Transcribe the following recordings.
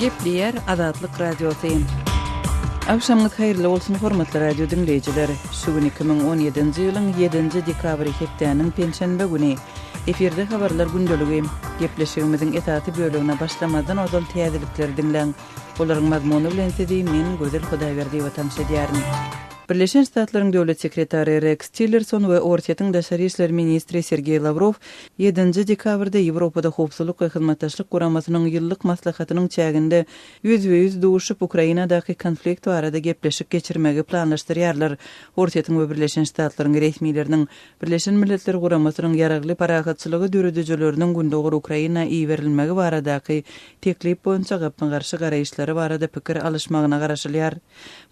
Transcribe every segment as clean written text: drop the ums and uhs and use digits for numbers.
Gepleýär Azatlyk Radiosy. Agşamyňyz haýyrly bolsun, hormatly radio diňleýjiler! Şu gün 2017-nji ýylyň ýedinji dekabry hepdäniň penşenbe güni. Efirde habarlar gündeligi. Gepleşigimiziň esasy bölegine başlamazdan ozal täzelikleri diňläň. Olaryň mazmuny bilen sizi men, Gözel Hudaýberdiýewa tanyş edýärin. Birleşen Ştatlaryň Döwlet sekretary Reks Tillerson we Orsýetiň daşary işler ministri Sergeý Lawrow ýedinji dekabrda Ýewropada Howpsuzlyk we Hyzmatdaşlyk Guramasynyň ýyllyk maslahatynyň çäginde ýüzbe-ýüz duşup, Ukrainadaky konflikt barada gepleşik geçirmegi planlaşdyrýarlar. Orsýetiň we Birleşen Ştatlaryň resmileriniň Birleşen Milletler Guramasynyň ýaragly parahatçylygy döredijileriniň gündogar Ukraina iberilmegi baradaky teklip boýunça gapma-garşy garaýyşlary barada pikir alyşmagyna garaşylýar.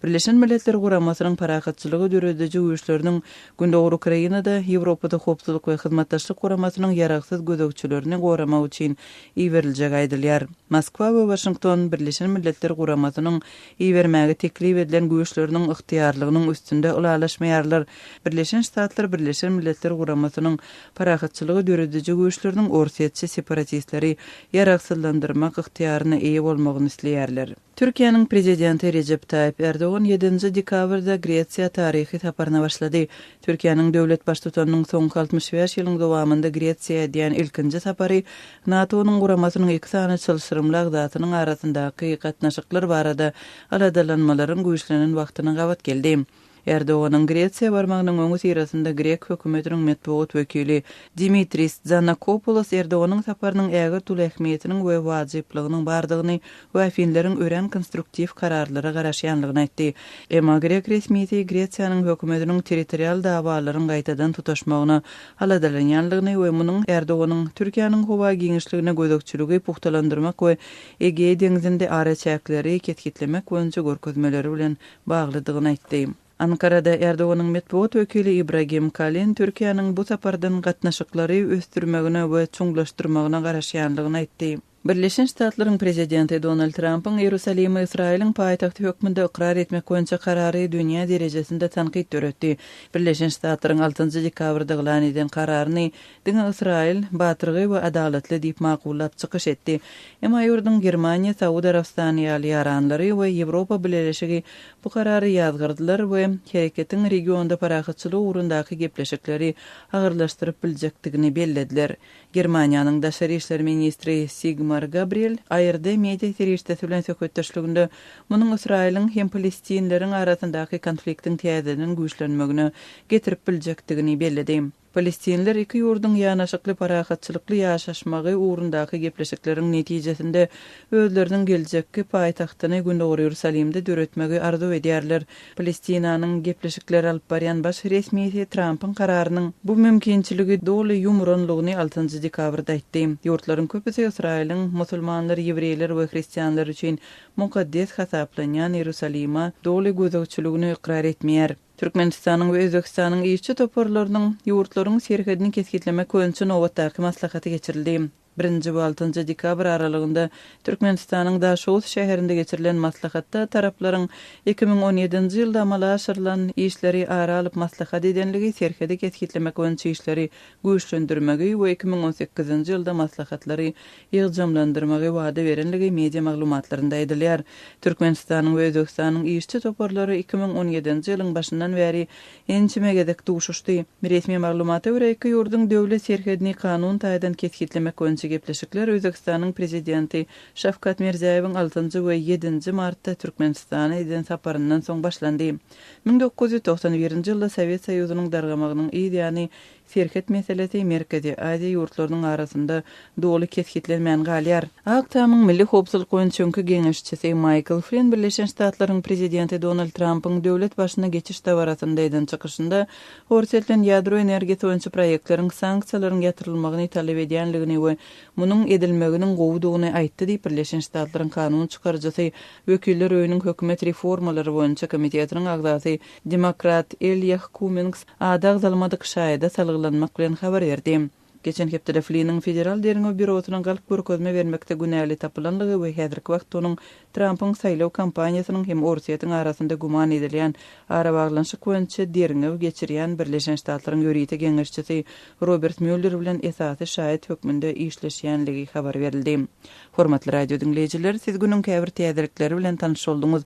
Birleşen Milletler Guramasynyň parahatçylygy dörediji güýçleriniň gündogar Ukrainada Ýewropada Howpsuzlyk we Hyzmatdaşlyk Guramasynyň ýaragsyz gözegçilerini goramak üçin iberiljegi aýdylýar. Moskwa we Waşington Birleşen Milletler Guramasynyň ibermäge teklip edilen güýçleriniň ygtyýarlygynyň üstünde ylalaşmaýarlar. Birleşen Ştatlar Birleşen Milletler Guramasynyň parahatçylygy dörediji güýçleriniň orsýetçi separatistleri ýaragsyzlandyrmak ygtyýaryna eýe bolmagyny isleýärler. Türkiýäniň Prezidenti Rejep Taýyp Erdogan ýedinji dekabrda Gresiýa taryhy saparyna başlady. Türkiýäniň döwlet Baştutanynyň soňky 65 ýylyň dowamynda Gresiýa edýän ilkinji sapary NATO-nyň guramasynyň iki sany çylşyrymly agzasynyň arasyndaky gatnaşyklar barada aladalanmalaryň güýçlenen wagtyna gabat geldi. Erdoganyň Gresiýa barmagynyň öňüsyrasynda grek hökümetiniň metbugat wekili Dimitris Dzanakopoulos Erdoganyň saparynyň ägirt uly ähmiýetiniň we wajyplygynyň bardygyny we afinleriň örän konstruktiw kararlara garaşýanlygyny aýtdy. Emma grek resmisi Gresiýanyň hökümetiniň territorial dawalaryň gaýtadan tutaşmagyna aladalanýanlygyny we munuň Erdoganyň Türkiýäniň howa giňişligine gözegçiligi pugtalandyrmak we Egeý deňzinde araçäkleri kesgitlemek boýunça görkezmeleri bilen baglydygyny aýtdy. Ankarada Erdoganyň metbugat wekili Ibragim Kalin Türkiýäniň bu sapardan gatnaşyklary ösdürmegine we çuňlaşdyrmagyna garaşýanlygyny aýtdy. Birleşen Ştatlaryň Prezidenti Donald Trampyň Ýerusalimi Ysraýylyň paýtagty hökmünde ykrar etmek boýunça karary dünýä derejesinde tankyt döretdi. Birleşen Ştatlaryň altynjy dekabrda yglan eden kararyny Diňe Ysraýyl batyrgaý we adalatly diýip makullap çykyş etdi. Emma ýurduň Germaniýa, Saud Arabystany ýaly ýaranlary we Ýewropa Bileleşigi bu karary ýazgardylar we hereketiň regionda parahatçylyk ugrundaky gepleşikleri agyrlaşdyryp biljekdigini bellediler. Germaniýanyň daşary işler ministri Sigmar Gabriel ARD media serişdesi bilen söhbetdeşliginde munuň Ysraýylyň hem palestinleriň arasyndaky konfliktiň täzeden güýçlenmegine getirip biljekdigini belledi. Palestinler iki ýurduň ýanaşykly parahatçylykly ýaşaşmagy ugrundaky gepleşikleriň netijesinde özleriniň geljekki paýtagtyny Gündogar Ýerusalimde döretmegi arzuw edýärler. Palestinanyň gepleşikleri alyp barýan baş resmisi Trampyň kararynyň bu mümkinçiligi doly ýumuranlygyny altynjy dekabrda aýtdy. Ýurtlaryň köpüsi Ysraýylyň musulmanlar, ýewreýler we hristianlar üçin mukaddes hasaplanýan Ýerusalime doly gözegçiligini ykrar etmeýär. Türkmenistanyň we Özbegistanyň işçi toparlarynyň ýurtlaryň serhedini kesgitlemek boýunça nobatdaky maslahaty geçirildi. Birinji we altynjy dekabr aralygynda Türkmenistanyň Daşoguz şäherinde geçirilen maslahatda taraplaryň 2017-nji ýylda amala aşyrylan işleri ara alyp maslahat edenligi, serhedi kesgitlemek boýunça işleri güýçlendirmegi we 2018-nji ýylda maslahatlary ýygjamlandyrmagy wada berenligi media maglumatlarynda aýdylýar. Türkmenistanyň we Özbegistanyň işçi toparlary 2017-nji ýylyň başyndan bäri ençeme gezek duşuşdy. Resmi maglumata görä, iki ýurduň döwlet serhedini kanun taýdan kesgitlemek boýunça gepleşikler Özbegistanyň Prezidenti Şawkat Mirziýoýewiň altynjy we ýedinji martda Türkmenistana eden saparyndan soň başlandy. 1991-nji ýylda Sowet Soýuzynyň dargamagynyň yz ýany Serhet meselesi Merkezi Aziýa ýurtlarynyň arasynda doly kesgitlenmän galýar. Ak Tamyň milli howpsuzlyk boýunça öňki geňeşçisi Maýkl Flynn Birleşen Ştatlaryň Prezidenti Donald Trampyň döwlet başyna geçiş dabarasynda eden çykyşynda Orsýet bilen ýadro energiýasy boýunça proýektleriň sanksiýalaryň ýatyrylmagyny talap edýänligini we munuň edilmeginiň gowudygyny aýtdy diýip Birleşen Ştatlaryň kanun çykaryjysy Wekiller öýüniň hökümet reformalary boýunça komitetiniň agzasy Demokrat Elýah Kummings ady agzalmadyk şaýada salgylanmak bilen habar berdi. Geçen hepdede Flynnyň Federal derňew býurosyna galp görkezme bermekde günäli tapylanlygy we häzirki wagtda onuň Trampyň saýlaw kampaniýasynyň hem Orsýetiň arasynda güman edilýän arabaglanyşyk boýunça derňew geçirýän Birleşen Ştatlaryň ýörite geňeşçisi Robert Mýuller bilen esasy şaýat hökmünde işleşýänligi habar berildi. Hormatly radio diňleýjiler, siz günüň käbir täzelikleri bilen tanyş bolduňyz.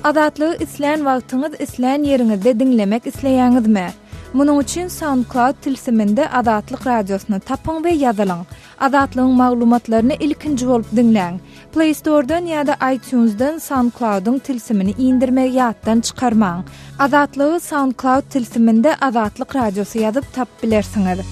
Azatlygy islän wagtyňyz, islän ýeriňizde diňlemek isleýäňizmi? Munuň üçin SoundCloud tilsiminde Azatlyk Radiosyny tapyň we ýazylyň. Azatlygyň maglumatlaryny ilkinji bolup diňläň. Play Store-dan ýa-da iTunes-dan SoundCloud-yň tilsimini indirmegi ýatdan çykarmaň. Azatlygy SoundCloud tilsiminde Azatlyk Radiosy ýazyp tapyp bilersiňiz.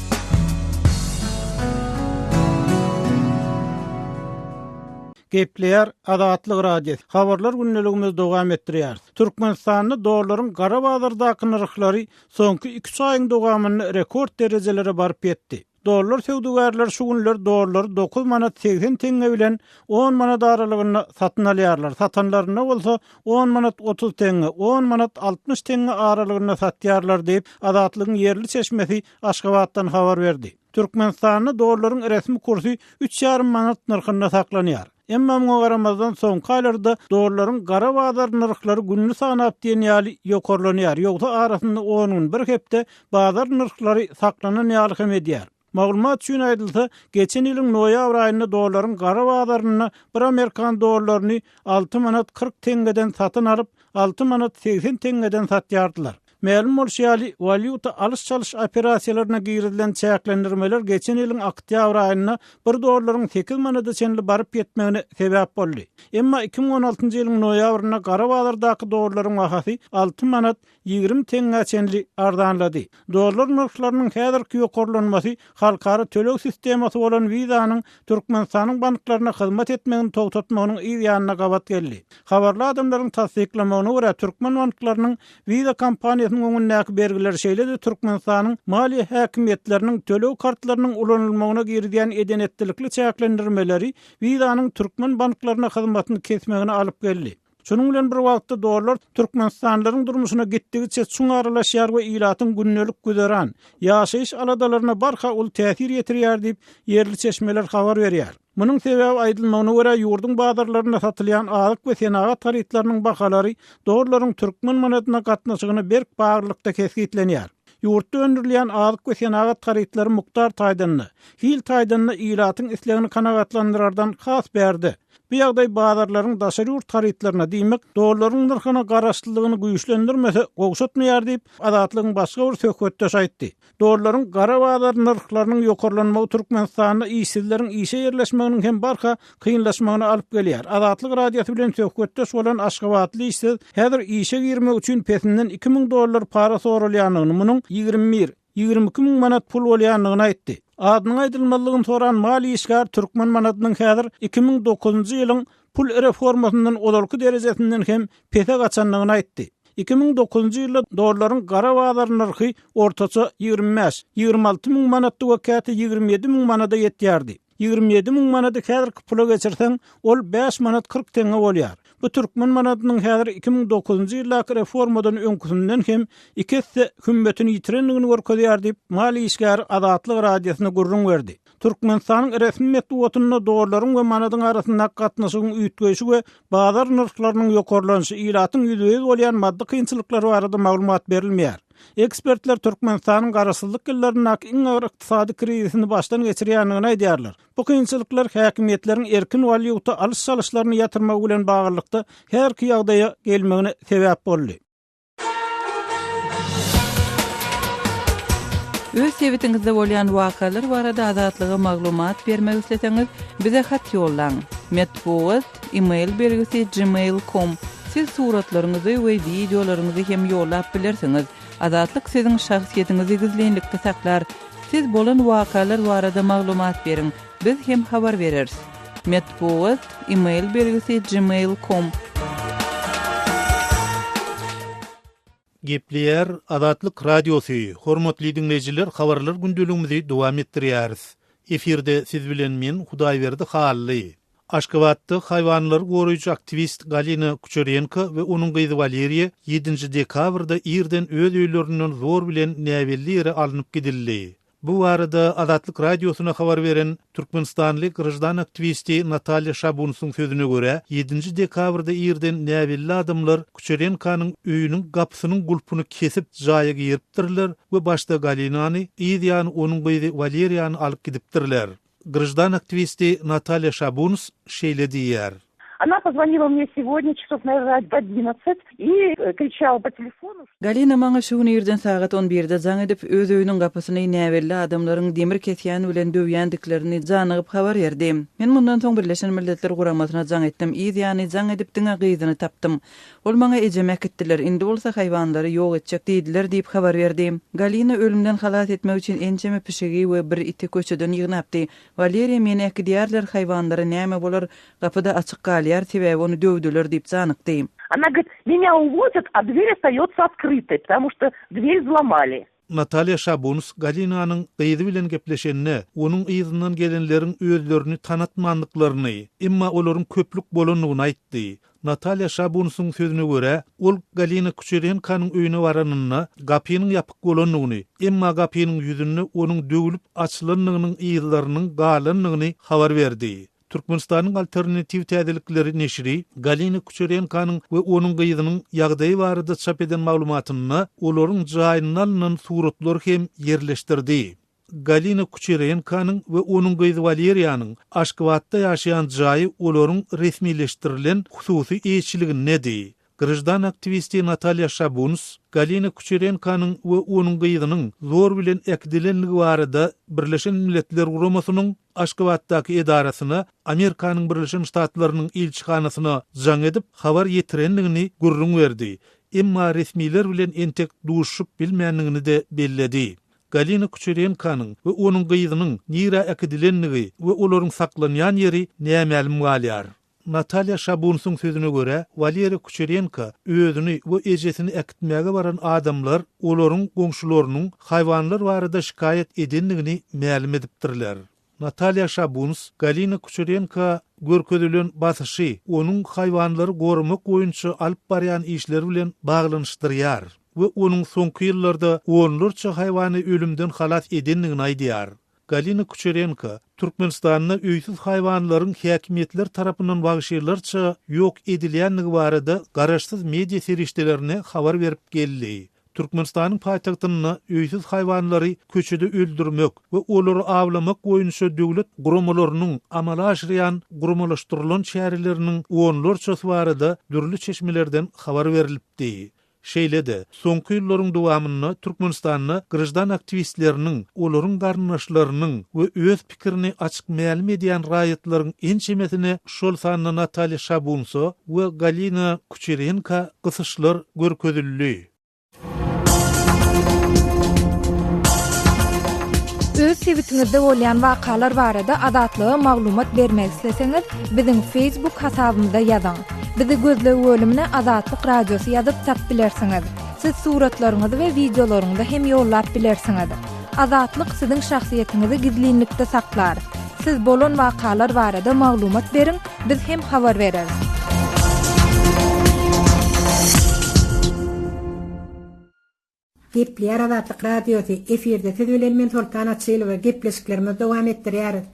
Gepleýär Azatlyk Radiosy. Habarlar gündeligimizi dowam etdirýäris. Türkmenistanda dollaryň gara bazardaky nyrhlary soňky iki-üç aýyň dowamynda rekord derejelere baryp ýetdi. Dollar söwdagärleri şu günler dollary dokuz manat 80 teňňe bilen on manat aralygynda satyn alýarlar, satanlarynda bolsa on manat 30 teňňe, on manat 60 teňňe aralygynda satýarlar diýip, Azatlygyň ýerli çeşmesi Aşgabatdan habar berdi. Türkmenistanda dollaryň resmi kursy üç ýarym manat nyrhynda saklanýar. Emma muňa garamazdan, soňky aýlarda dollaryň gara bazar nyrhlary gününi sanap diýen ýaly ýokarlanýar, ýogsa arasynda on gün, bir hepde bazar nyrhlary saklanan ýaly hem edýär. Maglumat üçin aýdylsa, geçen ýylyň noýabr aýynda dollaryň gara bazarynda bir amerikan dollaryny alty manat 40 teňňeden satyn alyp, alty manat 80 teňňeden satýardylar. Mälim bolşy ýaly, walýuta alyş-çalyş operasiýalaryna girizilen çäklendirmeler geçen ýylyň oktýabr aýynda bir dollaryň sekiz manada çenli baryp ýetmegine sebäp boldy. Emma 2016-njy ýylyň noýabrynda gara bazardaky dollaryň bahasy alty manat 20 teňňä çenli arzanlady. Dollar nyrhlarynyň häzirki ýokarlanmasy halkara töleg sistemasy bolan Visa-nyň Türkmenistanyň banklaryna hyzmat etmegini togtatmagynyň yz ýanyna gabat geldi. Habarly adamlaryň tassyklamagyna görä, türkmen banklarynyň Visa kompaniýasynyň öňündäki bergileri şeýle-de Türkmenistanyň maliýe häkimiýetleriniň töleg kartlarynyň ulanylmagyna girizýän eden-etdilikli çäklendirmeleri Visa-nyň türkmen banklaryna hyzmatyny kesmegine alyp geldi. Şunuň bilen bir wagtda dollar türkmenistanlylaryň durmuşyna gitdigiçe çuň aralaşýar we ilatyň gündelik güzeran, ýaşaýyş aladalaryna barha uly täsir ýetirýär diýip, ýerli çeşmeler habar berýär. Munuň sebäbi aýdylmagyna görä, ýurduň bazarlarynda satylýan azyk we senagat harytlarynyň bahalary dollaryň türkmen manadyna gatnaşygyna berk baglylykda kesgitlenýär. Ýurtda öndürilýän azyk we senagat harytlary mukdar taýdan-da, hil taýdan-da ilatyň islegini kanagatlandyrardan has bärde. Bu ýagdaý bazarlaryň daşary ýurt harytlaryna, diýmek, dollaryň nyrhyna garaşlylygyny güýçlendirmese, gowşatmaýar diýip, Azatlygyň başga bir söhbetdeşi aýtdy. Dollaryň gara bazar nyrhlarynyň ýokarlanmagy Türkmenistanda işsizleriň işe ýerleşmeginiň hem barha kynlaşmagyna alyp gelýär. Azatlyk Radiosy bilen söhbetdeş bolan aşgabatly işsiz häzir işe girmek üçin pesinden 2000 dollar para soralýandygyny, munuň 21, 22 müň manat pul bolýandygyny aýtdy. Adynyň aýdylmazlygyny soran maliýe işgäri türkmen manadynyň häzir 2009-njy ýylyň pul reformasyndan ozalky derejesinden hem pese gaçandygyny aýtdy. 2009-njy ýylda dollaryň gara bazar nyrhy ortaça 25, 26 müň manatdy we käte 27 müň manada ýetýärdi. 27 müň manady häzirki pula geçirseň, ol 5 manat 40 teňňe bolýar. Bu türkmen manadynyň häzir 2009-njy ýyldaky reformadan öňküsinden hem iki esse hümmetini ýitirendigini görkezýär diýip, maliýe işgäri Azatlyk Radiosyna gürrüň berdi. Türkmenistanyň resmi metbugatynda dollaryň we manadyň arasyndaky gatnaşygyň üýtgeýşi we bazar nyrhlarynyň ýokarlanyşy, ilatyň ýüzbe-ýüz bolýan maddy kynçylyklary barada maglumat berilmeýär. Ekspertler Türkmenistanyň garaşsyzlyk ýyllaryndaky iň agyr ykdysady krizisini başdan geçirýändigini aýdýarlar. Bu kynçylyklar häkimiýetleriň erkin walýuta alyş-çalyşlaryny ýatyrmagy bilen baglylykda häzirki ýagdaýa gelmegine sebäp boldy. Öz sebitiňizde bolýan wakalar barada Azatlyga maglumat bermek isleseňiz, bize hat ýollaň. Metbugat, e-mail belgisi gmail com. Siz suratlaryňyzy we wideolaryňyzy hem ýollap bilersiňiz. Azatlyk siziň şahsyýetiňizi gizlinlikde saklar. Siz bolan wakalar barada maglumat beriň, biz hem habar bereris. Metbugat, e-mail belgisi gmail com. Gepleýär Azatlyk Radiosy, Hormatly diňleýjiler habarlar gündeligimizi dowam etdirýäris. Efirde siz bilen men Hudaýberdi Hally. Aşgabatda haýwanlary goraýjy aktiwist Galina Kuçerenko we onuň gyzy Waleriýa ýedinji dekabrda irden öz öýlerinden zor bilen näbelli ýere alnyp gidildi. Bu barada Azatlyk Radiosyna habar beren türkmenistanly graždan aktiwisti Natalýa Şabunsyň sözüne görä, ýedinji dekabrda irden näbelli adamlar Kuçerenkonyň öýüniň gapysynyň gulpuny kesip jaýa giripdirler we başda Galinany, yz ýany onuň gyzy Waleriýany alyp gidipdirler. Graždan aktiwisti Natalýa Şabuns şeýle diýýär. Ona pozvonila mne segodnýa çasov nawernoe w odinadtsat i kriçala po telefonu. Galina maňa şu gün irden sagat on birde jaň edip, öz öýüniň gapysyny näbelli adamlaryň demir kesýän bilen döwýändiklerini janygyp habar berdi. Men mundan soň Birleşen Milletler Guramasyna jaň etdim, yz ýany jaň edip diňe gyzyny tapdym. Ol maňa ejemi äkitdiler, indi bolsa haýwanlary ýok etjek diýdiler diýip habar berdi. Galina ölümden halas etmek üçin ençeme pişigi we bir iti köçeden ýygnapdy. Waleriýa meni äkidýärler, haýwanlara näme bolar, gapy-da açyk galýar, sebäbi ony döwdüler diýip janykdy. Ona govorit, Menýa uwozýat, a dwer ostaýotsa otkrytoý, ptamu çto dwer wzlomali. Natalýa Şabuns Galinanyň gyzy bilen gepleşende, onuň yzyndan gelenleriň özlerini tanatmandyklaryny, emma olaryň köplük bolandygyny aýtdy. Natalýa Şabunsyň sözüne görä, ol Galina Kuçerenkonyň öýüne baranynda gapynyň ýapyk bolandygyny, emma gapynyň ýüzünde onuň döwlüp açylandygynyň yzlarynyň galandygyny habar berdi. Türkmenistanyň Alternatiw täzelikleri neşiri Galina Kuçerenkonyň we onuň gyzynyň ýagdaýy barada çap eden maglumatynda olaryň jaýynda alnan suratlary hem ýerleşdirdi. Galina Kuçerenkonyň we onuň gyzy Waleriýanyň Aşgabatda ýaşaýan jaýy olaryň resmileşdirilen hususy eýeçiligindedi. Graždan aktiwisti Natalýa Şabuns Galina Kuçerenkonyň we onuň gyzynyň zor bilen äkidilendigi barada Birleşen Milletler Guramasynyň Aşgabatdaky edarasyna Amerikanyň Birleşen Ştatlarynyň ilçihanasyna jaň edip, habar ýetirendigini gürrüň berdi. Emma resmiler bilen entek duşuşyp bilmändigini-de belledi. Galina Kuçerenkonyň we onuň gyzynyň nirä äkidilendigi we olaryň saklanýan ýeri nämälim galýar. Natalýa Şabunsyň sözüne görä, Waleriý Kuçerenko özüni we ejesini äkitmäge baran adamlar olaryň goňşularynyň haýwanlar barada şikaýat edendigini mälim edipdirler. Natalýa Şabuns Galina Kuçerenko görkezilen basyşy onuň haýwanlary goramak boýunça alyp barýan işleri bilen baglanyşdyrýar we onuň soňky ýyllarda onlarça haýwany ölümden halas edendigini aýdýar. Galina Kuçerenko, Türkmenistanda öýsüz haýwanlaryň häkimiýetler tarapyndan wagşylarça ýok edilýändigi barada garaşsyz media serişdelerine habar berip geldi. Türkmenistanyň paýtagtynda öýsüz haýwanlary köçede öldürmek we olary awlamak boýunça döwlet guramalarynyň amala aşyrýan guramalaşdyrylan çäreleriniň onlarçasy barada dürli çeşmelerden habar berlipdi. Şeýle-de, soňky ýyllaryň dowamynda Türkmenistanda graždan aktiwistleriniň, olaryň garyndaşlarynyň we öz pikirini açyk mälim edýän raýatlaryň ençemesine, şol sanda Natalýa Şabunso we Galina Kuçerenka gysyşlar görkezildi. Öz sebitiňizde bolýan wakalar barada Azatlyga maglumat bermek isleseňiz, biziň Facebook hasabymyza ýazyň. Bizi gözleg bölümine Azatlyk Radiosy ýazyp tap bilersiňiz. Siz suratlaryňyzy we wideolaryňyzy hem ýollap bilersiňiz. Azatlyk siziň şahsyýetiňizi gizlinlikde saklar. Siz bolan wakalar barada maglumat beriň, biz hem habar bereris. Gepleýär Azatlyk Radiosy, efirde siz bilen men Soltan Açylowa, gepleşiklerimizi dowam etdirýäris.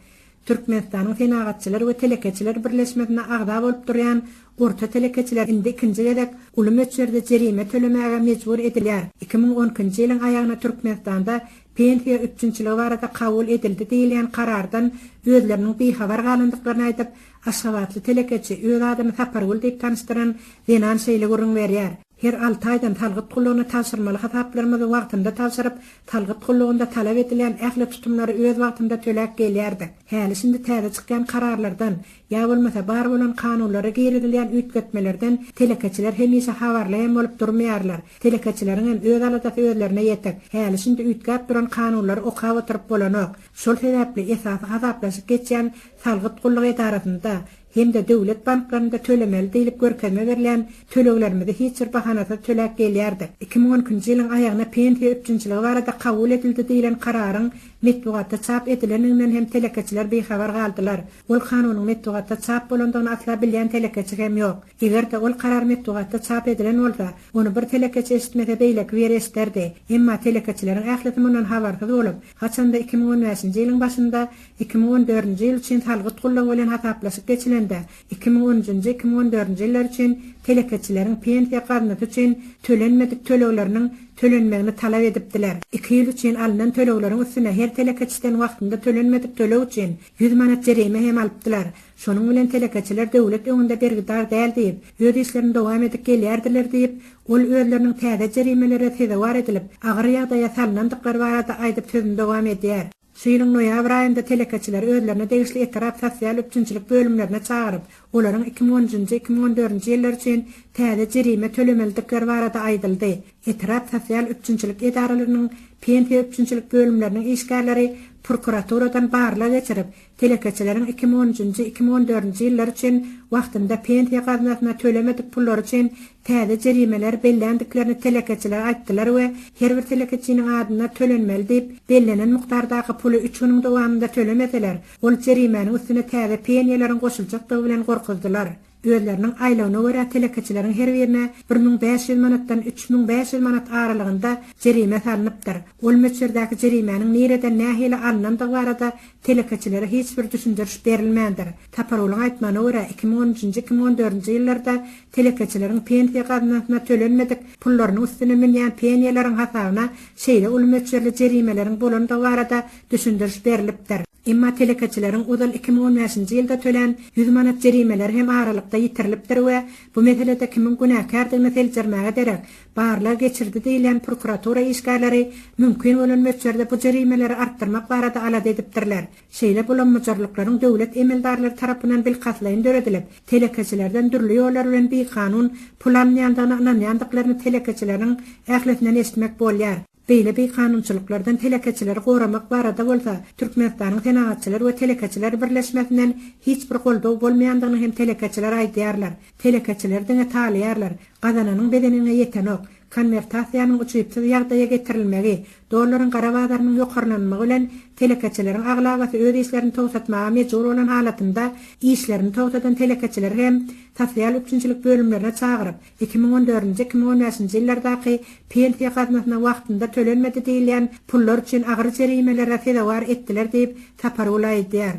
Türkmenistanyň Senagatçylar we telekeçiler birleşmesine agza bolup durýan orta telekeçiler indi ikinji gezek uly möçberde jerime tölemäge mejbur edilýär. 2012-nji ýylyň aýagyna Türkmenistanda pensiýa üpjünçiligi barada kabul edildi diýilýän karardan özleriniň bihabar galandyklaryny aýdyp, aşgabatly telekeçi, öz adyny Sapargül diýip tanyşdyran zenan şeýle gürrüň berýär. Her alty aýdan salgyt gullugyna tabşyrmaly hasaplarymyzy wagtynda tabşyryp, salgyt gullugynda talap edilýän ähli tutumlary öz wagtynda töläp gelýärdik. Häli-şindi täze çykýan kararlardan, ýa bolmasa bar bolan kanunlara girizilýän üýtgetmelerden telekeçiler hemişe habarly hem bolup durmaýarlar. Telekeçileriň hem öz aladasy özlerine ýetik. Häli-şindi üýtgäp duran kanunlary okap oturyp bolanok. Şol sebäpli esasy hasaplaşyk geçýän salgyt gullugy edarasynda, hem-de döwlet banklarynda tölemeli diýlip görkezme berlen töleglerimizi hiç bir bahanasyz töläp gelýärdik. 2012-nji ýylyň aýagyna pensiýa üpjünçiligi barada kabul edildi diýlen kararyň. metbugatda çap edilendiginden hem telekeçiler bihabar galdylar. Ol kanunyň metbugatda çap bolandygyny asla bilýän telekeçi hem ýok. Eger-de ol karar metbugatda çap edilen bolsa, ony bir telekeçi eşitmese beýleki biri eşiderdi. Emma telekeçileriň ählisi mundan habarsyz bolup, haçanda 2015-nji ýylyň başynda 2014-nji ýyl üçin salgyt gullugy bilen hasaplaşyk geçilende, 2013-nji, 2014-nji ýyllar üçin telekeçileriň pensiýa gaznasy üçin tölenmedik tölegleriniň tölenmegini talap edipdiler. Iki ýyl üçin alnan tölegleriň üstüne her telekeçiden wagtynda tölenmedik töleg üçin 100 manat jerime hem alypdylar. Şonuň bilen telekeçiler döwlet öňünde bergidar däl diýip, öz işlerini dowam edip gelýärdiler diýip, ol özleriniň täze jerimelere sezewar edilip, agyr ýagdaýa salnandyklary barada aýdyp sözüni dowam edýär. Şu ýylyň noýabr aýynda telekeçileri özlerine degişli etrap sosial üpjünçilik bölümlerine çagyryp, olaryň 2013-nji, 2014-nji ýyllar üçin täze jerime tölemelidikleri barada aýdyldy. Etrap sosial üpjünçilik edaralarynyň pensiýa üpjünçilik bölümleriniň işgärleri prokuraturadan barlag geçirip, Telekeçileriň 2013-nji, 2014-nji ýyllar üçin wagtynda pensiýa gaznasyna tölemedik pullary üçin täze jerimeler belländiklerini telekeçilere aýtdylar we her bir telekeçiniň adyna tölenmeli diýip bellenen mukdardaky puly üç günüň dowamynda tölemeseler, ol jerimäniň üstüne täze penýalaryň goşuljakdygy bilen gorkuzdylar. Özleriniň aýlygyna görä telekeçileriň her birine 1500 manatdan 3500 manat aralygynda jerime salnypdyr. Ol möçberdäki jerimäniň nireden nähili alnandygy barada telekeçilere hiç bir düşündiriş berilmändir. Sapargulyň aýtmagyna görä, 2013-nji, 2014-nji ýyllarda telekeçileriň pensiýa gaznasyna tölenmedik pullarynyň üstüne münýän penýalaryň hasabyna şeýle uly möçberli jerimeleriň bolandygy barada düşündiriş berlipdir. Emma telekeçileriň ozal 2015-nji ýylda tölän 100 manat jerimeleri hem aralykda ýitirilipdir we bu meselede kimiň günäkärdigini seljermäge derek, barlag geçirdi diýilýän prokuratura işgärleri mümkin bolan möçberde bu jerimeleri artdyrmak barada alada edipdirler. Şeýle bulam-bujarlyklaryň döwlet emeldarlary tarapyndan bilkastlaýyn döredilip, telekeçilerden dürli ýollar bilen bikanun pul alynýandygyna ynanýandyklaryny telekeçileriň ählisinden eşitmek bolýar. Beýle bikanunçylyklardan telekeçileri goramak barada bolsa Türkmenistanyň Senagatçylar we telekeçiler birleşmesinden hiç bir goldaw bolmaýandygyny hem telekeçiler aýdýarlar. Telekeçileri diňe talaýarlar. Gazananyň bezenine ýetenok. Konwertasiýanyň ujypsyz ýagdaýa getirilmegi, dollaryň gara bazarynyň ýokarlanmagy bilen telekeçileriň aglabasy öz işlerini togtatmaga mejbur bolan halatynda işlerini togtadan telekeçileri hem sosial üpjünçilik bölümlerine çagyryp, 2014-nji, 2015-nji ýyllardaky pensiýa gaznasyna wagtynda tölenmedi diýilýän pullar üçin agyr jerimelere sezewar etdiler diýip, Sapargul aýdýar.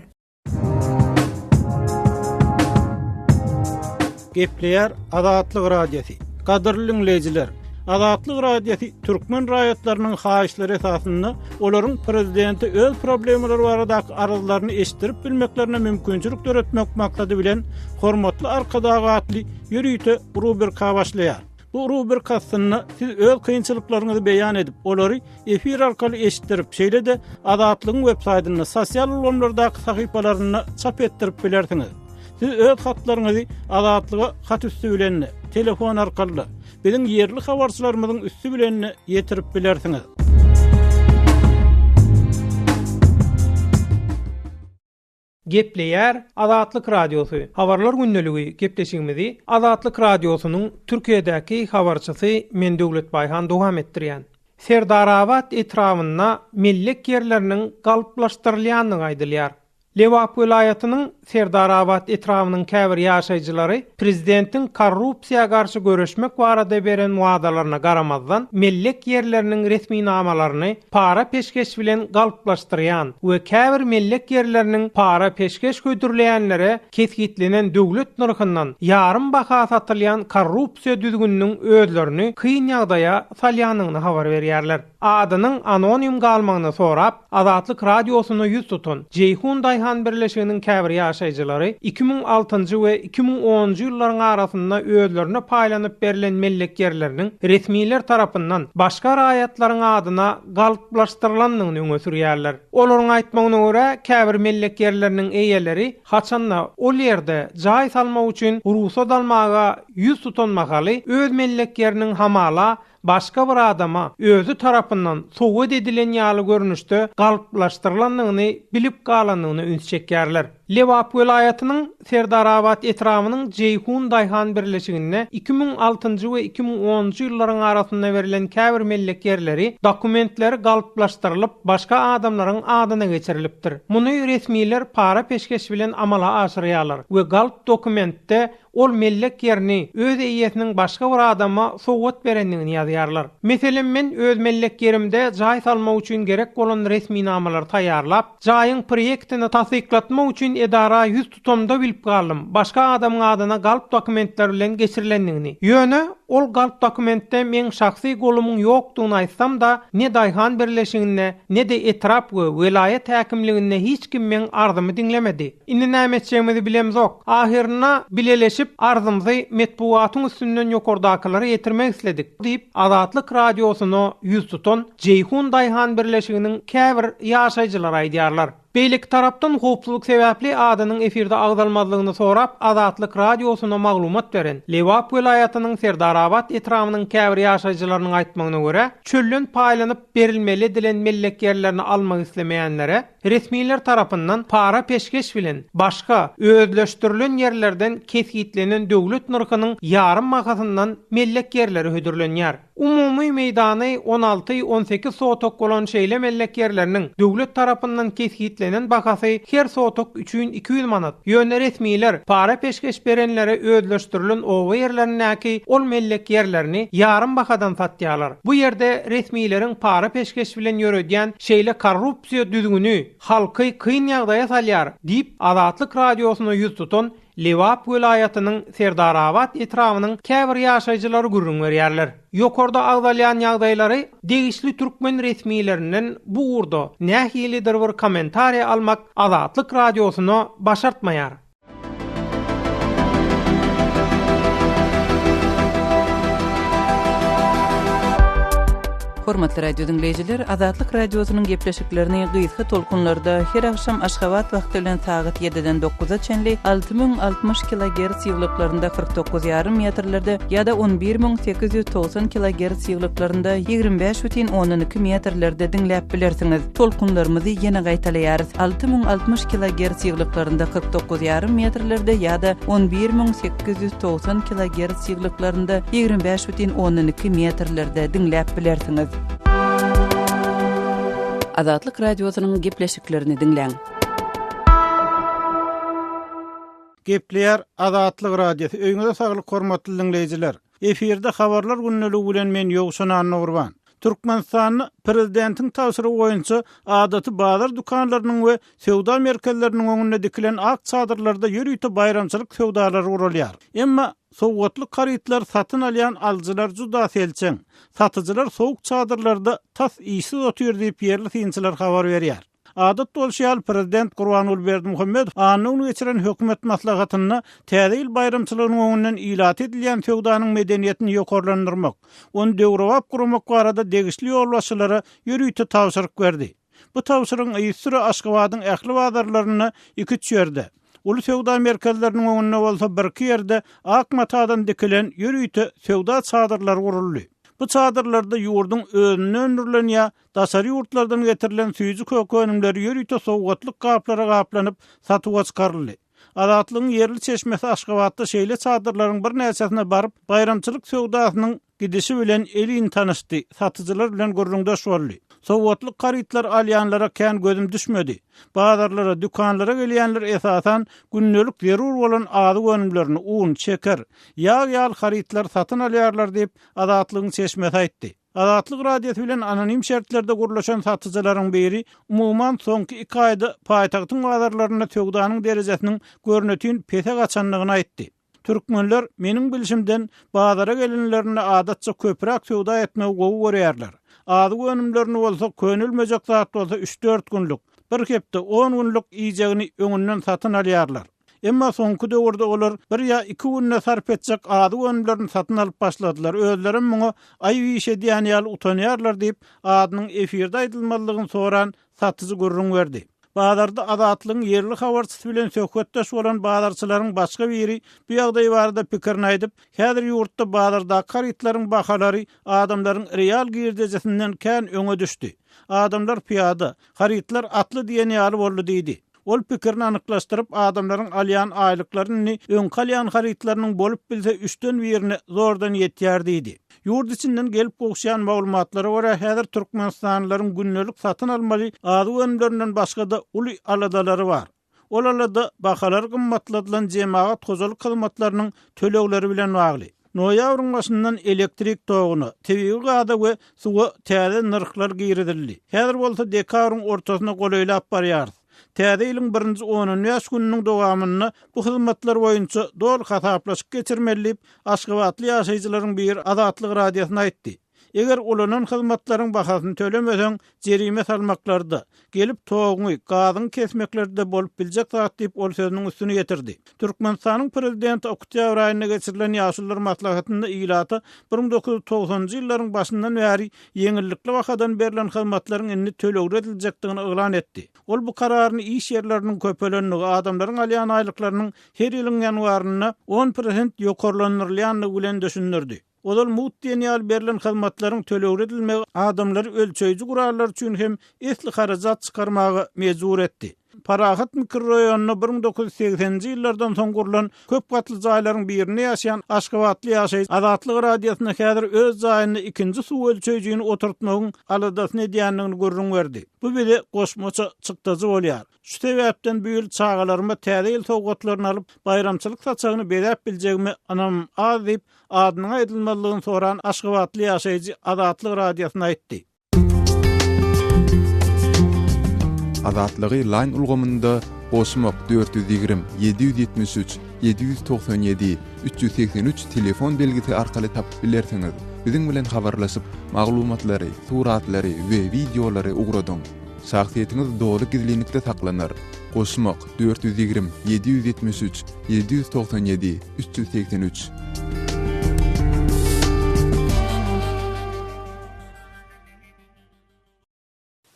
Gepleýär Azatlyk Radiosy. Gadyrly diňleýjiler! Azatlyk Radiosy türkmen raýatlarynyň haýyşlary esasynda olaryň prezidente öz problemalary baradaky arzlaryny eşitdirip bilmeklerine mümkinçilik döretmek maksady bilen Hormatly Arkadag atly ýörite rubrika başlaýar. Bu rubrika astynda siz öz kynçylyklaryňyzy beýan edip, olary efir arkaly eşitdirip, şeýle-de Azatlygyň web saýtynda, sosial ulgamlardaky sahypalarynda çap etdirip bilersiňiz. Siz öz hatlaryňyzy Azatlyga hat üsti bilen-de, telefon arkaly-da, biziň ýerli habarçylarymyzyň üsti bilen-de ýetirip bilersiňiz. Gepleýär Azatlyk Radiosy, Habarlar gündeligi gepleşigimizi Azatlyk Radiosynyň Türkiýedäki habarçysy men Döwlet Baýhan dowam etdirýän. Serdarabat etrabynda mellek ýerleriniň galplaşdyrylýandygy aýdylýar. Lebap welaýatynyň Serdarabat etrabynyň käbir ýaşaýjylary prezidentiň korrupsiýa garşy göreşmek barada beren wadalaryna garamazdan, mellek ýerleriniň resminamalaryny para-peşgeş bilen galplaşdyrýan we käbir mellek ýerleriniň para-peşgeş hödürleýänlere kesgitlenen döwlet nyrhyndan ýarym baha satylýan korrupsiýa düzgüniniň özlerini kyn ýagdaýa salýandygyny habar berýärler. Adynyň anonim galmagyny sorap, Azatlyk Radiosyna ýüz tutan Jeýhun daýhan birleşiginiň käbir ýaşaýjylary 2006-njy we 2010-njy ýyllaryň arasynda özlerine paýlanyp berlen mellek ýerleriniň resmiler tarapyndan başga raýatlaryň adyna galplaşdyrylandygyny öňe sürýärler. Olaryň aýtmagyna görä, käbir mellek ýerleriniň eýeleri haçanda ol ýerde jaý salmak üçin rugsat almaga ýüz tutan mahaly öz mellek ýeriniň hamala. başga bir adama özi tarapyndan sowgat edilen ýaly görnüşde galplaşdyrylandygyny bilip galandygyna üns çekýärler. Lebap welaýatynyň Serdarabat etrabynyň Jeýhun daýhan birleşiginde 2006-njy we 2010-njy ýyllaryň arasynda berlen käbir mellek ýerleri dokumentleri galplaşdyrylyp, başga adamlaryň adyna geçirilipdir. Muny resmiler para-peşgeş bilen amala aşyrýarlar we galp dokumentde ol mellek ýerini öz eýesiniň başga bir adama sowgat berendigini ýazýarlar. Meselem, men öz mellek ýerimde jaý salmak üçin gerek bolan resminamalary taýýarlap, jaýyň proýektini tassyklatmak üçin edara ýüz tutamda bilip galdym, başga adamyň adyna galp dokumentler bilen geçirilendigini. Ýöne, ol galp dokumentde meň şahsy golumyň ýokdugyny aýtsam-da, ne daýhan birleşiginde, ne-de etrap we welaýat häkimliginde hiç kim meň arzymy diňlemedi. Indi näme etjegimizi bilemzok. Ahyrynda bileleşip arzymyzy metbugatyň üstünden ýokardakylara ýetirmek isledik, diýip, Azatlyk Radiosyna ýüz tutan Jeýhun daýhan birleşiginiň käbir ýaşaýjylary aýdýarlar. Beýleki tarapdan howpsuzlyk sebäpli adynyň efirde agzalmazlygyny sorap Azatlyk Radiosyna maglumat beren Lebap welaýatynyň Serdarabat etrabynyň käbir ýaşaýjylarynyň aýtmagyna görä, çölden paýlanyp berilmeli edilen mellek ýerlerini almak islemeýänlere, Resmiler tarapyndan para-peşgeş bilen başga özleşdirilen ýerlerden kesgitlenen döwlet nyrhynyň ýarym bahasyndan mellek ýerleri hödürlenýär. Umumy meýdany on alty, on sekiz sotok bolan şeýle mellek ýerleriniň döwlet tarapyndan kesgitlenen bahasy her sotok üçin 200 manat. Ýöne resmiler para-peşgeş berenlere özleşdirilen oba ýerlerindäki ol mellek ýerlerini ýarym bahadan satýarlar. Bu ýerde resmileriň para-peşgeş bilen ýöredýän şeýle korrupsiýa düzgüni halky kyn ýagdaýa salýar diýip, Azatlyk Radiosyna ýüz tutan Lebap welaýatynyň Serdarabat etrabynyň käbir ýaşaýjylary gürrüň berýärler. Ýokarda agzalýan ýagdaýlary degişli türkmen resmilerinden bu ugurda nähilidir bir kommentariý almak Azatlyk Radiosyna başartmaýar. Hormatly radio diňleýjiler, Azatlyk Radiosynyň gepleşiklerini gysga tolkunlarda her agşam Aşgabat wagty bilen sagat 7-den 9-a çenli 6060 kilogerts ýyglyklarynda 49,5 metrlerde ýa-da 11890 kilogerts ýyglyklarynda 25,2 metrlerde diňläp bilersiňiz. Tolkunlarymyzy ýene gaýtalaýarys, 6060 kilogerts ýyglyklarynda 49 ýarym metrlerde ýa-da 11890 kilogerts ýyglyklarynda 25 bütin ondan iki metrlerde diňläp bilersiňiz. Azatlyk Radiosynyň gepleşiklerini diňläň. Gepleýär Azatlyk Radiosy. Öýüňize saglyk hormatly diňleýjiler. Efirde habarlar gündeligi bilen men Ýowşan Annagurban. Türkmenistanda prezidentiň tabşyrygy boýunça adaty bazar dükanlarynyň we söwda merkezleriniň öňünde dikilen ak çadyrlarda ýörite baýramçylyk söwdalary guralýar. Emma sowgatlyk harytlary satyn alýan alyjylar juda selçeň. Satyjylar sowuk çadyrlarda tas işsiz otyr diýip ýerli synçylar habar berýär. Adat bolşy ýaly, prezident Gurbanguly Berdimuhamedow anna güni geçiren hökümet maslahatynda Täze ýyl baýramçylygynyň öňünden ilata edilýän söwdanyň medeniýetini ýokarlandyrmak, ony döwrebap guramak barada degişli ýolbaşçylara ýörite tabşyryk berdi. Bu tabşyrygyň yzysüre Aşgabadyň ähli bazarlarynda iki-üç ýerde, uly söwda merkezleriniň öňünde bolsa birki ýerde ak matadan dikilen ýörite söwda çadyrlary guruldy. Bu çadyrlarda ýurduň özünde öndürilen ýa Daşary ýurtlardan getirilen süýji-köke önümleri ýörite sowgatlyk gaplara gaplanyp, satuwa çykaryldy. Azatlygyň ýerli çeşmesi Aşgabatda şeýle çadyrlaryň birnäçesine baryp, baýramçylyk söwdasynyň gidişi bilen elin tanyşdy, satyjylar bilen gürrüňdeş boldy. Sowgatlyk harytlary alýanlara kän gözüm düşmedi. Bazarlara, dükanlara gelýänler esasan gündelik zerur bolan azyk önümlerini, un, şeker, ýag ýaly harytlary satyn alýarlar diýip, Azatlygyň çeşmesi aýtdy. Azatlyk Radiosy bilen anonim şertlerde gürleşen satyjylaryň biri, umuman, soňky iki aýda paýtagtyň bazarlarynda söwdanyň derejesiniň görnetin pese gaçandygyny aýtdy. Türkmenler, meniň bilşimden, bazara gelenlerinde adatça köpräk söwda etmegi gowy görýärler. Azyk önümlerini bolsa könelmejek zat bolsa üç-dört günlük, bir hepde, on günlük iýjegini öňünden satyn alýarlar. Emma soňky döwürde olar bir ýa iki günde sarp etjek azyk önümlerini satyn alyp başladylar, özlerem muňa aýyp iş edýän ýaly utanýarlar diýip, adynyň efirde aýdylmazlygyny soran satyjy gürrüň berdi. Bazarda Azatlygyň ýerli habarçysy bilen söhbetdeş bolan bazarçylaryň başga biri bu ýagdaý barada pikirini aýdyp, häzir ýurtda bazardaky harytlaryň bahalary adamlaryň real girdejisinden kän öňe düşdi. Adamlar pyýada, harytlar atly diýen ýaly boldy diýdi. Ol pikirini anyklaşdyryp, adamlaryň alýan aýlyklary indi öňki alýan harytlarynyň bolup bilse üçden birine zordan ýetýär diýdi. Ýurt içinden gelip gowuşýan maglumatlara görä, häzir türkmenistanlylaryň gündelik satyn almaly azyk önümlerinden başga-da uly aladalary bar. Ol alada bahalary gymmatladylan jemagat hojalyk hyzmatlarynyň tölegleri bilen bagly. Noýabryň başyndan elektrik toguna, tebigy gaza we suwa täze nyrhlar girizildi. Häzir bolsa dekabryň ortasyna golaýlap barýarys. Täze ýylyň birinji on-on bäş gününiň dowamynda bu hyzmatlar boýunça doly hasaplaşyk geçirmeli diýip, aşgabatly ýaşaýjylaryň biri Azatlyk Radiosyna aýtdy. Eger ulanan hyzmatlaryň bahasyny tölemeseň, jerime salmaklary-da, gelip toguňy, gazyňy kesmekleri-de bolup biljek zat diýip, ol sözüniň üstüni ýetirdi. Türkmenistanyň prezidenti oktýabr aýynda geçirilen Ýaşulular maslahatynda ilata 1990-njy ýyllaryň başyndan bäri ýeňillikli bahadan berlen hyzmatlaryň indi tölegli ediljekdigini yglan etdi. Ol bu kararyny iş ýerleriniň köpelendigi, adamlaryň alýan aýlyklarynyň her ýylyň ýanwarynda on prosent ýokarlandyrylýandygy bilen düşündirdi. Ozal mugt diýen ýaly berlen hyzmatlaryň tölegli edilmegi adamlary ölçeýji gurallar üçin hem esli harajat çykarmaga mejbur etdi. Parahat mikroraýonynda 1980-nji ýyllardan soň gurlan köp gatly jaýlaryň birinde ýaşaýan aşgabatly ýaşaýjy Azatlyk Radiosyna häzir öz jaýynda ikinji suw ölçeýjini oturtmagyň aladasyny edýändigini gürrüň berdi. Bu bize goşmaça çykdajy bolýar. Şu sebäpden bu ýyl çagalaryma Täze ýyl sowgatlaryny alyp, baýramçylyk saçagyny bezäp biljegime ynamym az diýip, adynyň aýdylmazlygyny soran aşgabatly ýaşaýjy Azatlyk Radiosyna aýtdy. Azatlygy Line ulgamynda goşmak 420 773 797 383 telefon belgisi arkaly tapyp bilersiňiz. Biziň bilen habarlaşyp, maglumatlary, suratlary we wideolary ugradyň. Şahsyýetiňiz doly gizlinlikde saklanar. Goşmak, 420, 773, 797, 383.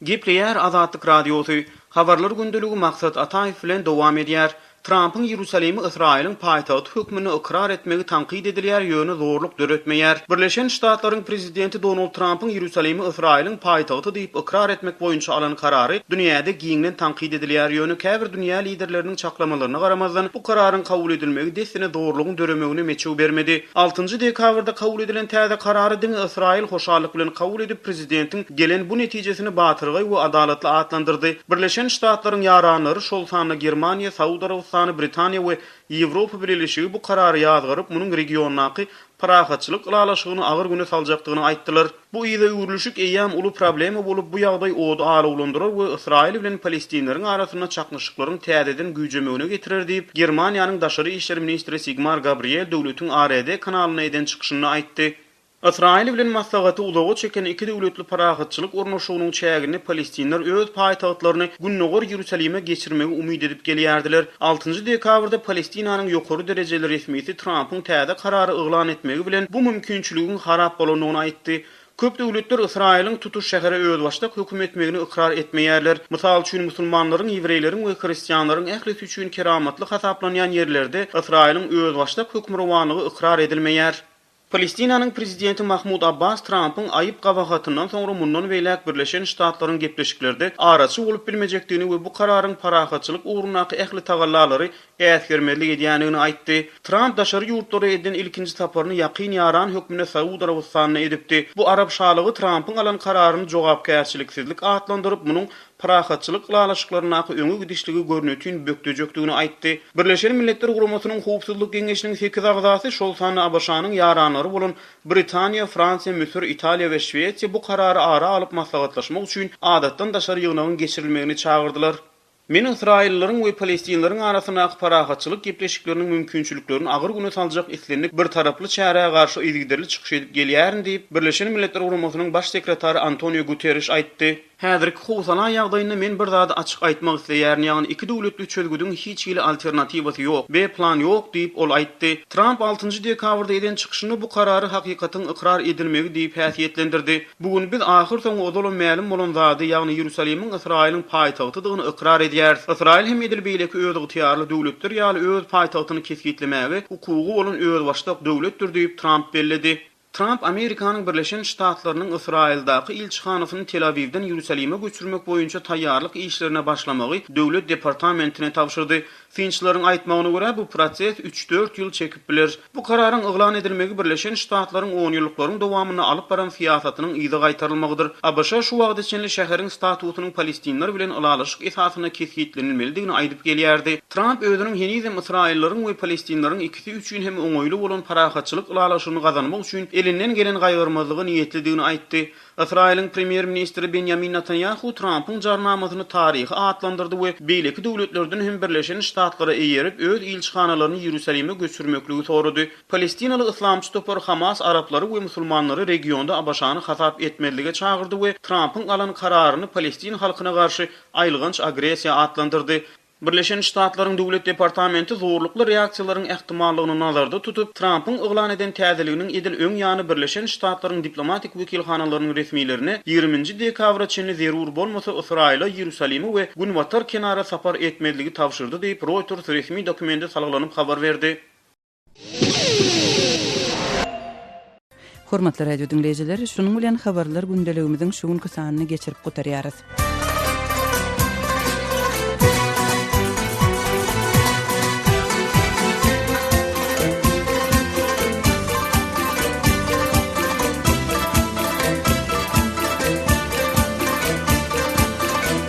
Gepleýär Azatlyk Radiosy, Habarlar gündeligi Maksat Ataýew bilen dowam edýär. Trampyň Ýerusalimi Ysraýylyň paýtagty hökmünde ykrar etmegi tankyt edilýär, ýöne zorluk döretmeýär. Birleşen Ştatlaryň prezidenti Donald Trampyň Ýerusalimi Ysraýylyň paýtagty diýip ykrar etmek boýunça alan karary dünýäde giňden tankyt edilýär, ýöne käbir dünýä liderleriniň çaklamalaryna garamazdan, bu kararyň kabul edilmegi dessine zorlugyň döremegine meçew bermedi. Altynjy dekabrda kabul edilen täze karary diňe Ysraýyl hoşallyk bilen kabul edip, prezidentiň gelen bu netijesini batyrgaý we adalatly atlandyrdy. Birleşen Ştatlaryň ýaranlary, şol sanda Germaniýa, Saud Arabystany, Britaniýa we Ýewropa Bileleşigi bu karary ýazgaryp, munuň regiondaky parahatçylyk ylalaşygyny agyr güne saljakdygyny aýtdylar. Bu yza öwrülişik eýýäm uly problema bolup, bu ýagdaý ody alawlandyrar we Ysraýyl bilen palestinleriň arasynda çaknyşyklaryň täzeden güýjemegine getirer diýip, Germaniýanyň daşary işler ministri Sigmar Gabriel döwletiň ARD kanalynda eden çykyşynda aýtdy. Ysraýyl bilen maslahaty uzaga çeken iki döwletli parahatçylyk ornaşygynyň çäginde palestinler öz paýtagtlaryny Gündogar Ýerusalime geçirmegi umyt edip gelýärdiler. Altynjy dekabrda Palestinanyň ýokary derejeli resmisi Trampyň täze karary yglan etmegi bilen bu mümkinçiligiň harap bolandygyny aýtdy. Köp döwletler Ysraýylyň tutuş şähere özbaşdak höküm etmegini ykrar etmeýärler. Mysal üçin, musulmanlaryň, ýewreýleriň we hristianlaryň ählisi üçin keramatly hasaplanýan ýerlerde Ysraýylyň özbaşdak hökmürowanlygy ykrar edilmeýär. Palestinanyň prezidenti Mahmud Abbas Trampyň aýyp-gabahatyndan soňra mundan beýläk Birleşen Ştatlaryň gepleşiklerde araçy bolup bilmejekdigini we bu kararyň parahatçylyk ugrundaky ähli tagallalary äsgermezlik edýändigini aýtdy. Tramp daşary ýurtlara eden ilkinji saparyny ýakyn ýaran hökmünde Saud Arabystanyna edipdi. Bu arap şalygy Trampyň alan kararyny jogapkärçiliksizlik atlandyryp, munuň parahatçylyk ylalaşyklaryndaky öňe gidişligi görnetin bökdejekdigini aýtdy. Birleşen Milletler Guramasynyň Howpsuzlyk Geňeşiniň sekiz agzasy, şol sanda ABŞ-nyň ýaranlary bolan Britaniýa, Fransiýa, Müsür, Italiýa we Şwesiýa bu karary ara alyp maslahatlaşmak üçin adatdan daşary ýygnagyň geçirilmegini çagyrdylar. Men ysraýyllylaryň we palestinleriň arasyndaky parahatçylyk gepleşikleriniň mümkinçiliklerini agyr güne saljak islendik birtaraply çärä garşy yzygiderli çykyş edip gelýärin diýip, Birleşen Milletler Guramasynyň Baş sekretary Antonio Guterriş aýtdy. Häzirki howsala ýagdaýynda men bir zady açyk aýtmak isleýärin, ýagny iki döwletli çözgüdiň hiç hili alternatiwasy ýok, B plan ýok diýip, ol aýtdy. Tramp altynjy dekabrda eden çykyşynda bu karary hakykatyň ykrar edilmegi diýip häsiýetlendirdi. Bu gün biz ahyrsoňy ozalam mälim bolan zady, ýagny Iýerusalimiň Ysraýylyň paýtagtydygyny ykrar edýäris. Ysraýyl hem edil beýleki özygtyýarly döwletler ýaly öz paýtagtyny kesgitlemäge hukugy bolan özbaşdak döwletdir diýip, Tramp belledi. Tramp Amerikanyň Birleşen Ştatlarynyň Ysraýyldaky ilçihanasyny Tel-Awiwden Iýerusalime göçürmek boýunça taýýarlyk işlerine başlamagy Döwlet departamentine tabşyrdy. Synçylaryň aýtmagyna görä, bu proses üç-dört ýyl çekip biler. Bu kararyň yglan edilmegi Birleşen Ştatlaryň onýyllyklaryň dowamynda alyp baran syýasatynyň yza gaýtarylmagydyr. ABŞ şu wagta çenli şäheriň statusynyň palestinler bilen ylalaşyk esasynda kesgitlenilmelidigini aýdyp gelýärdi. Tramp özüniň henizem ysraýyllaryň we palestinleriň ikisi üçin hem oňaýly bolan parahatçylyk ylalaşygyny gazanmak üçin elinden gelen gaýgyrmazlyga niýetlidigini aýtdy. Ysraýylyň premýer-ministri Benýamin Netanýahu Trampyň jarnamasyny taryhy atlandyrdy we beýleki döwletlerden hem Birleşen Ştatlara eýerip, öz ilçihanalaryny Iýerusalime göçürmekligi sorady. Palestinaly yslamçy topar Hamas araplary we musulmanlary regionda ABŞ-ny hasap etmezlige çagyrdy we Trampyň alan kararyny palestin halkyna garşy aýylganç agressiýa atlandyrdy. Birleşen Ştatlaryň Döwlet departamenti zorlukly reaksiýalaryň ähtimallygyny nazarda tutup, Trampyň yglan eden täzeliginiň edil öň ýany Birleşen Ştatlaryň diplomatik wekilhanalarynyň resmilerine ýigriminji dekabra çenli zerur bolmasa Ysraýyla, Iýerusalime we Günbatar kenara sapar etmezligi tabşyrdy diýip, Reuters resmi dokumente salgylanyp habar berdi. Hormatly radio diňleýjiler, şunuň bilen habarlar gündeligimiziň şu günki sanyny geçirip gutarýarys.